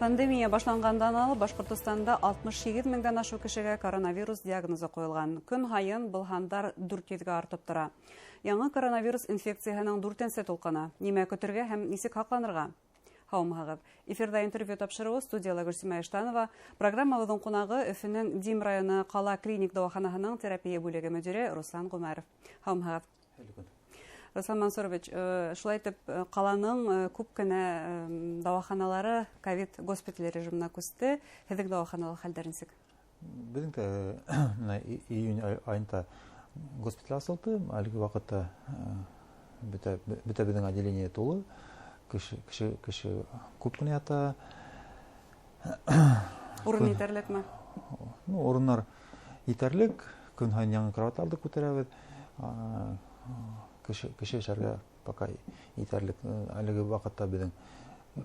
Пандемия башланғандан алып Башҡортостанда 68 меңдән ашыу кешегә коронавирус диагнозы ҡуйылған. Көн һайын был һандар 400-гә артып тора. Яңы коронавирус инфекцияһының дүртенсе тулҡыны. Нимә көтөргә һәм нисек һаҡланырға? Һаумыһығыҙ. Эфирҙа интервью тапшырыуы, студияла Гөлсимә Иштанова. Программабыҙҙың ҡунағы — Өфөнөң Дим районы ҡала клиник дауаханаһының терапия бүлеге мөдире Руслан Ғүмәров. Һаумыһығыҙ. Руслан Мансурович, шулай итеп, ҡаланың күп кенә дауаханалары ковид госпиталь режимына күсте. Һеҙҙең дауаханала хәлдәр нисек? Беҙҙең дә бына июнь айында госпиталь асылды. Әлеге ваҡытта бөтә беҙҙең отделение тулы. Кеше күп кенә ята. Урын етерлекме? Ну, урыннар етерлек. Көн һайын яңы кроваттарҙы күтәрәбеҙ. Кеше эшләргә пока етерлек. Әлеге ваҡытта беҙҙең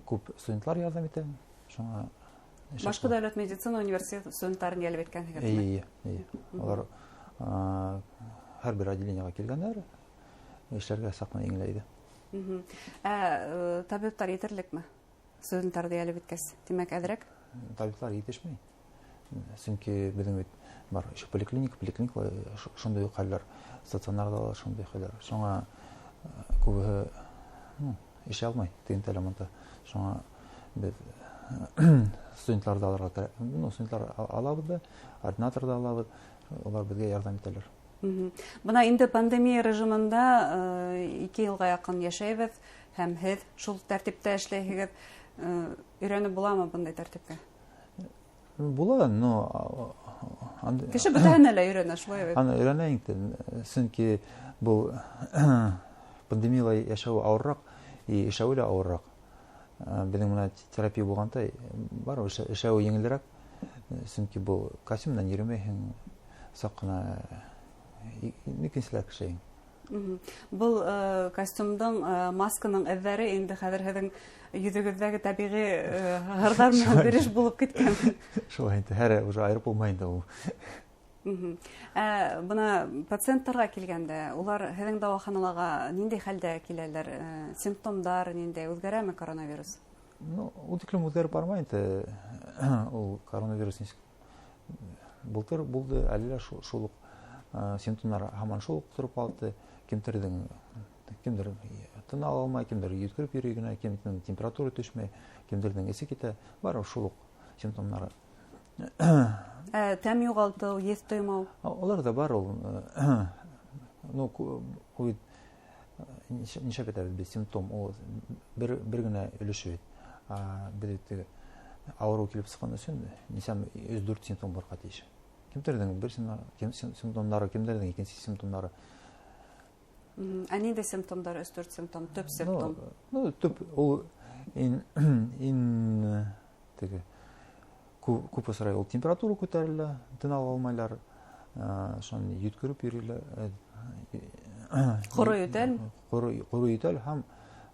күп студентлар ярҙам итә. Шуңа Башҡорт дәүләт медицина университеты студенттарын йәлеп иткәнһегеҙ? Эйе. Улар һәр бер отделениеға килгәндәр, эшләргә саҡ ҡына еңеләйҙе. Ә табиптар етерлекме? Студенттарҙы йәлеп иткәс, тимәк, әҙерәк? Табиптар етешмәй. Сөнки беҙҙең бит бар еще поликлиника, поликлиникала шундай уҡ хәлдәр, стационарҙа ла шундай хәлдәр. Шуңа күбеһе, ну, эшләй алмай, тегендә лә монда. Шуңа беҙ студентларҙы алырға кәрәк. Ну, студентлар алабыҙ ҙа, ординатор ҙа алабыҙ, улар беҙгә ярҙам итәләр. Бына инде пандемия режимында 2 йылға яҡын йәшәйбеҙ, һәм һеҙ шул тәртиптә эшләйһегеҙ. Өйрәнеп буламы бындай тәртипкә? Була, но Кеше бөтәһенә лә өйрәнә, шулай бит? Аны өйрәнә инде, сөнки был пандемияла йәшәү ауырыраҡ, и эшләүе лә ауырыраҡ. Беҙҙең менән терапия булғанда бар эшләүе еңелерәк, сөнки был костюм менән йөрөмәйһең, саҡ ҡына икенселәр эшләйһең. Был костюмдың, масканың эҙҙәре инде хәҙер һеҙҙең йөҙөгөҙҙәге тәбиғи һырҙар менән береш булып киткән. Шулай инде, һәр уже айырып булмай инде ул. Ә бына пациенттарға килгәндә, улар һеҙҙең дауаханаларға ниндәй хәлдә киләләр? Симптомдар ниндәй, үҙгәрәме коронавирус? Ну, ул тиклем үҙгәреп бармай инде. Ул коронавирус нисек былтыр булды, әле лә шул уҡ симптомдар һаман шул уҡ тороп ҡалды. Кемдер тын ала алмай, кемдер йүткереп йөрөй генә, кемдең температура төшмәй, кемдерҙең эсе китә, бары шул уҡ симптомдары. Тәм юғалтыу, еҫ тоймау? Улар ҙа бар ул. Ну, ул бит, нишләп әйтәбеҙ беҙ, симптом, ул бер генә өлөшө бит. Беҙ бит теге ауырыу килеп сыҡҡан өсөн нисәм өс дүрт симптом барға тейеш. Кемдерҙең бер симптомдары, кемдерҙең икенсе симптомдары. Ә ниндәй симптомдар, өс дүрт симптом, төп симптом? Ну, төп ул ин теге күп осрай ул температура күтәрелә, тын ала алмайлар, шунан йүткереп йөрөйләр. Ҡоро йүтәл? Ҡоро йүтәл һәм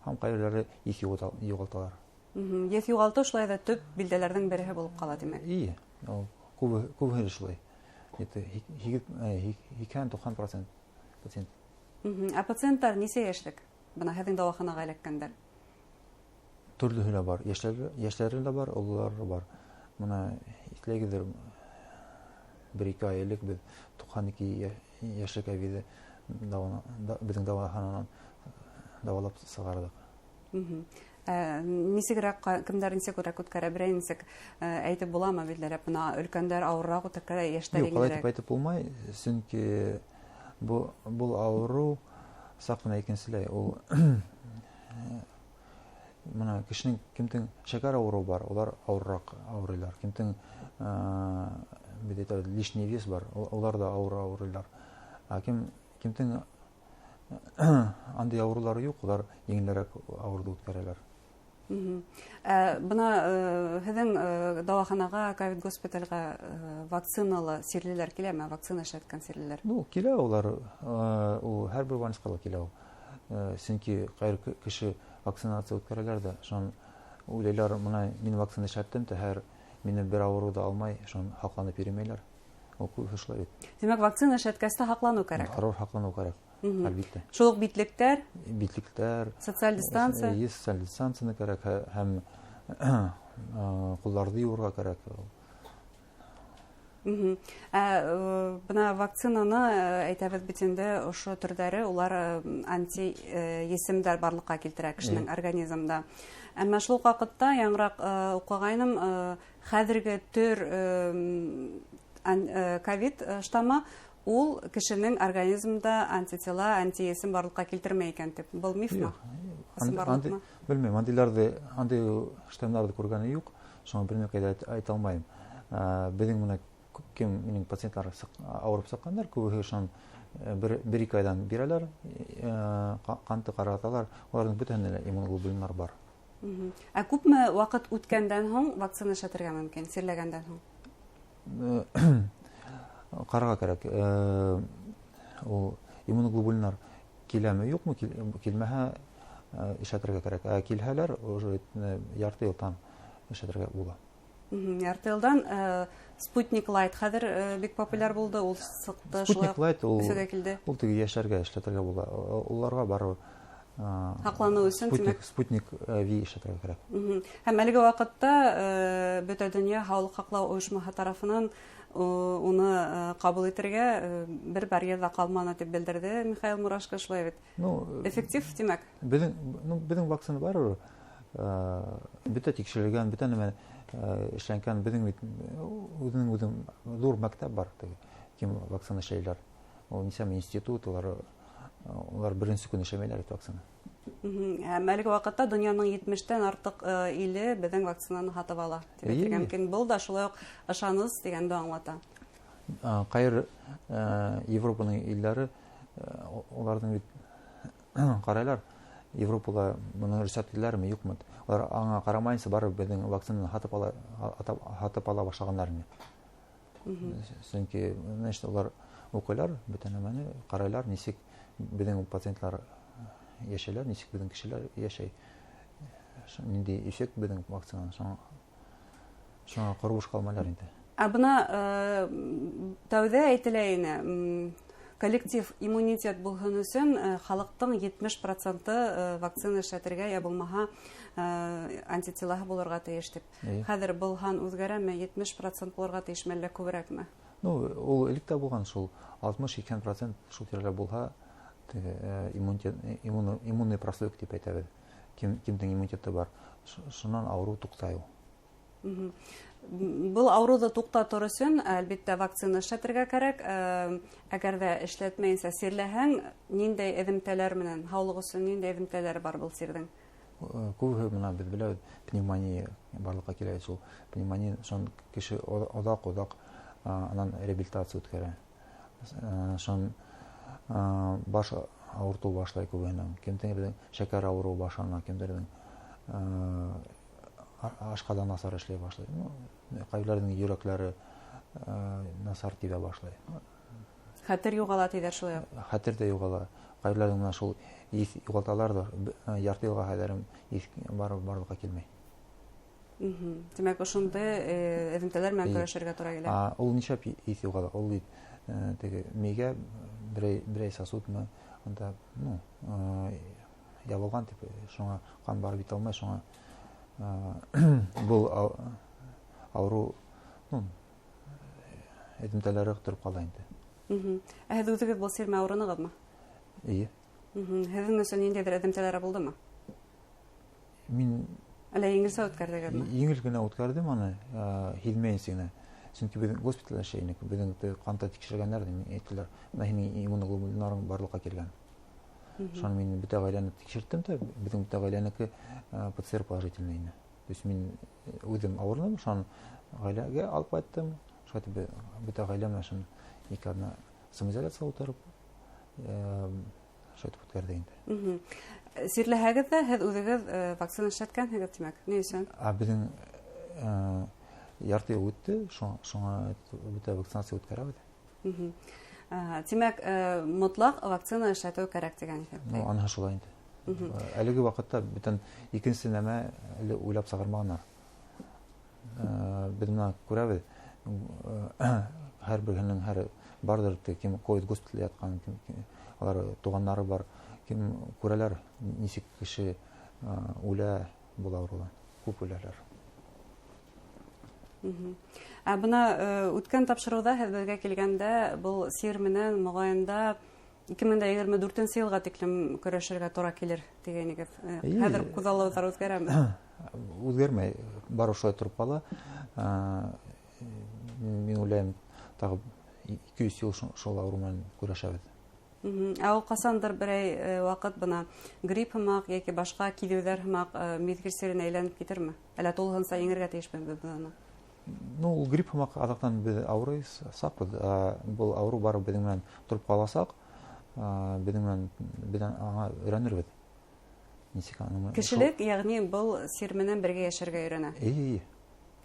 ҡайһылары еҫ юғалталар. Еҫ юғалтыу шулай ҙа төп билдәләрҙең береһе булып ҡала, тимәк. Ие, ул күбеһе шулай. Это һикһән, туҡһан процент пациент. Ә пациенттар нисә йәшлек? Бына һеҙҙең дауаханаға эләккәндәр. Төрлөһө лә бар, йәшләре лә бар, ололары ла бар. Бына иҫләгеҙҙер, бер-ике ай элек беҙ туҡһан ике йәшлек әбейҙе беҙҙең дауахананан дауалап сығарҙыҡ. Нисегерәк, кемдәр нисегерәк үткәрә, берәй нисек, әйтеп буламы билдәләп, бына өлкәндәр ауырыраҡ үткәрә, йәштәр Юҡ, алай еңелерәк? итеп әйтеп булмай, сөнки был ауырыу саҡ ҡына икенселәй. Ул бына кешенең кемдең шәкәр ауырыуы бар, улар ауырыраҡ ауырыйлар. Кемдең, беҙ әйтәбеҙ, лишний вес бар, улар ҙа ауыр ауырыйлар. Ә кемдең андай ауырыулары юҡ, улар еңелерәк ауырыуҙы үткәрәләр. Бына, һеҙҙең, дауаханаға, ковид госпитальға, вакциналы сирлеләр киләме? Вакцина эшләткән сирлеләр? Ну, килә улар, ул һәр бер больницаға ла килә ул. Сөнки ҡайһы кеше вакцинация үткәрәләр ҙә, шунан уйлайлар, бына мин вакцина эшләттем дә, һәр мине бер ауырыу ҙа алмай, шунан һаҡланып йөрөмәйләр. Ул күбеһе шулай бит. Тимәк, вакцина эшләткәс тә һаҡланыу кәрәк. Зарар һаҡланыу кәрәк. Әлбиттә. Шул уҡ битлектәр? Битлектәр. Социаль дистанция? Эйе, социаль дистанцияны кәрәк, һәм Ҡулларҙы йыуырға кәрәк. Бына вакцинаны әйтәбеҙ бит инде, ошо төрҙәре улар анти есемдәр барлыҡҡа килтерә кешенең организмында. Әммә шул уҡ ваҡытта яңыраҡ уҡығайным, хәҙерге төр ковид штаммы ул кешенең организмында антитела, антиесем барлыҡҡа килтермәй икән тип. Был мифмы? Белмәйем, андый штаммдарҙы күргәне юҡ, шуңа бер нәмә әйтә алмайым. Беҙҙең менән кем минең пациентлар ауырып сыҡҡандар, күбеһе шунан бер-ике айҙан бирәләр, ҡанты ҡараталар, уларҙың бөтәһендә лә иммуноглобулиндар бар. Ә күпме ваҡыт үткәндән һуң вакцина эшләтергә мөмкин, сирләгәндән һуң? Ҡарарға кәрәк. Ул иммуноглобулиндар киләме, юҡмы? Килмәһә, эшләтергә кәрәк. Ә килһәләр, уже ярты йылдан эшләтергә була. Ярты йылдан. Спутник Лайт хәҙер бик популяр булды, ул сыҡты, Спутник Лайт ул Өфөгә килде. Ул теге йәштәргә эшләтергә була. Уларға барыу һаҡланыу өсөн, тимәк. Спутник Ви эшләтергә кәрәк. Һәм әлеге ваҡытта бөтә донъя һаулыҡ һаҡлау ойошмаһы тарафынан уны ҡабул итергә бер барьер ҙа ҡалманы тип белдерҙе Михаил Мурашко, шулай бит? Эффектив, тимәк? Беҙҙең вакцина бар, бөтә тикшерелгән, бөтә нәмә эшләнгән. Беҙҙең бит үҙенең үҙен ҙур мәктәп бар, теге кем вакцина эшләйләр. Ул нисәмә институт, улар беренсе көн эшләмәйләр бит вакцина. Һәм әлеге ваҡытта донъяның 70-тән артыҡ иле беҙҙең вакцинаны һатып ала тип әйтергә мөмкин. Был да шулай уҡ ышаныс тигәнде аңлата. Ҡайыр Европаның илдәре, уларҙың бит ҡарайлар, Европала быны рөхсәт ителәрме, юҡмы? Улар аңа ҡарамайынса барып беҙҙең вакцинаны һатып ала башлағандар ине. Сөнки, значит, улар уҡыйлар, бөтә нәмәне ҡарайлар, нисек беҙҙең пациентлар йәшәйләр, нисек беҙҙең кешеләр йәшәй, ниндәй эффект беҙҙең вакцинаның, шуңа ҡорбош ҡалмайлар инде. Ә бына тәүҙә әйтелә ине, коллектив иммунитет булһын өсөн халыҡтың 70% вакцина эшләтергә йә булмаһа антителаһы булырға тейеш тип. Хәҙер был һан үҙгәрәме, 70% булырға тейешме, әллә күберәкме? Ул элек тә булған шул, алтмыш-һикһән процент шул тирәлә булһа, теге иммунный прослойка тип әйтәбеҙ. Кемдең иммунитеты бар, шунан ауырыу туҡтай ул. Был ауырыуҙы туҡтатыр өсөн, әлбиттә, вакцина эшләтергә кәрәк. Әгәр ҙә эшләтмәйенсә сирләһәң, ниндәй эҙемтәләр менән, һаулыҡ өсөн ниндәй эҙемтәләр бар был сирҙең? Күбеһе бына беҙ беләбеҙ, пневмония барлыҡҡа килә, шул пневмония, шунан кеше оҙаҡ-оҙаҡ, анан реабилитация үткәрә. Шунан, баш ауыртыу башлай күбеһенең, кемдәрҙең шәкәр ауырыуы башлана, кемдәрҙең, ашҡаҙан насар эшләй башлай. Ҡайберҙәренең йөрәкләре, насар тибә башлай. Хәтер юғала тиҙәр шулай уҡ. Хәтер ҙә юғала. Ҡайберҙәренең менә шул еҫ юғалталар ҙа, ярты йылға хәҙәрем еҫ барлыҡҡа килмәй. Тимәк, ошондай эҙемтәләр менән көрәшергә тура килә. Ул нишләп еҫ юғала? Ул бит теге мейгә берәй сосудмы, унда, ябылған тип, шуңа ҡан барып етә алмай, шуңа, был ауырыу, эҙемтәләре тороп ҡала инде. Ә һеҙ үҙегеҙ был сир менән ауырынығыҙмы? Эйе. Һеҙҙең өсөн ниндәйҙер эҙемтәләре булдымы? Мин Әллә еңелсә үткәрҙегеҙме? Еңел генә үткәрҙем аны, һиҙмәйенсә генә. Сөнки беҙҙең госпиталдә эшләй инек, беҙҙең ҡанта тикшергәндәр, әйттеләр, бына һинең иммуноглобулиндарың барлыҡҡа килгән. Шуны мин бөтә ғаиләне тикшерттем дә, беҙҙең бөтә ғаиләнеке, ПЦР положительный ине. То есть мин үҙем ауырыным, шуны ғаиләгә алып ҡайттым. Шулай итеп бөтә ғаилә менән шуны ике аҙна самоизоляция ултырып, шулай итеп үткәрҙек инде. Сирләһәгеҙ ҙә, һеҙ үҙегеҙ вакцина эшләткәнһегеҙ, тимәк, ни өсөн? Беҙҙең ярты йыл үтте, шуңа бөтә вакцинация үткәрәбеҙ. Тимәк, мотлаҡ вакцина эшләтеү кәрәк тигән иҫәптә. Аныһы шулай инде. Әлеге ваҡытта бөтөн икенсе нәмә әле уйлап сығармағандар. Беҙ бына күрәбеҙ, һәр береһенең һәр барҙыр, кем ковид госпиталдә ятҡан, кем, алар туғандары бар, кем күрәләр, нисек кеше үлә был ауырыуҙан, күп үләләр. Ә бына үткән тапшырыуҙа һеҙ беҙгә килгәндә был сир менән моғайында 2024 йылға тиклем көрәшергә тура килер тигәнегеҙ. Хәҙер күҙаллауҙар үҙгәрәме? Үҙгәрмәй, бары шулай тороп ҡала. Мин уйлайым, тағы 200 йыл шул ауырыу менән көрәшәбеҙ. Ә ул ҡасандыр берәй ваҡыт бына грипп һымаҡ йәки башҡа киҙеүҙәр һымаҡ миҙгел сиренә әйләнеп китерме? Әллә тулыһынса еңергә тейешбеҙ беҙ быны? Ну, ул грипп һымаҡ аҙаҡтан беҙ ауырый саҡбыҙ. Был ауырыу барыбер беҙҙең менән тороп ҡаласаҡ. Беҙҙең менән беҙ аңа өйрәнербеҙ. Нисек аның менән Кешелек, йәғни был сир менән бергә йәшәргә өйрәнә. Эйе, эйе.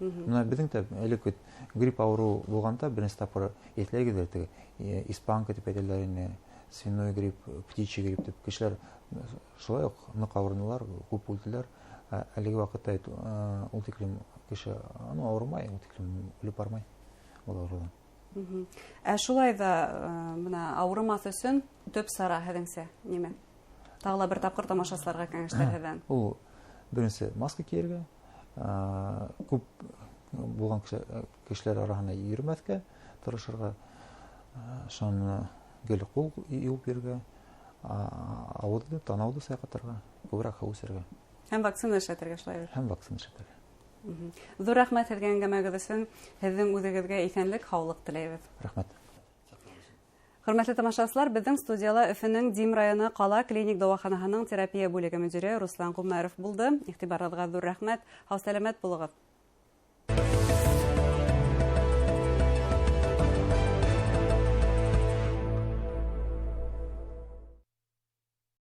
Бына беҙҙең дә элек бит грипп ауырыу булғанда беренсе тапҡыр иҫләйгеҙҙер теге, испанка тип әйтәләр ине, свиной грипп, птичий грипп тип кешеләр шулай уҡ ныҡ ауырынылар, күп үлделәр. Әлеге ваҡытта ул тиклем кеше, ну, ауырымай, ул тиклем үлеп бармай ул ауырыуҙан. Ә шулай ҙа, бына ауырымаҫ өсөн төп сара һеҙҙеңсә нимә? Тағы ла бер тапҡыр тамашасыларға кәңәштәр һеҙҙән. Ул беренсе маска кейергә, күп булған кешеләр араһында йөрөмәҫкә тырышырға, шуны гел ҡул йыуып йөрөргә, ауыҙҙы, танауҙы сайҡатырға, күберәк һыу эсергә. Һәм вакцина эшләтергә шулай бит? Һәм вакцина эшләтергә. Ҙур рәхмәт һеҙгә әңгәмәгеҙ өсөн. Һеҙҙең үҙегеҙгә иҫәнлек, һаулыҡ теләйбеҙ. Рәхмәт. Хөрмәтле тамашасылар, беҙҙең студияла Өфөнөң Дим районы ҡала клиник дауаханаһының терапия бүлеге мөдире Руслан Ғүмәров булды. Иғтибарығыҙға ҙур рәхмәт. Һау-сәләмәт булығыҙ.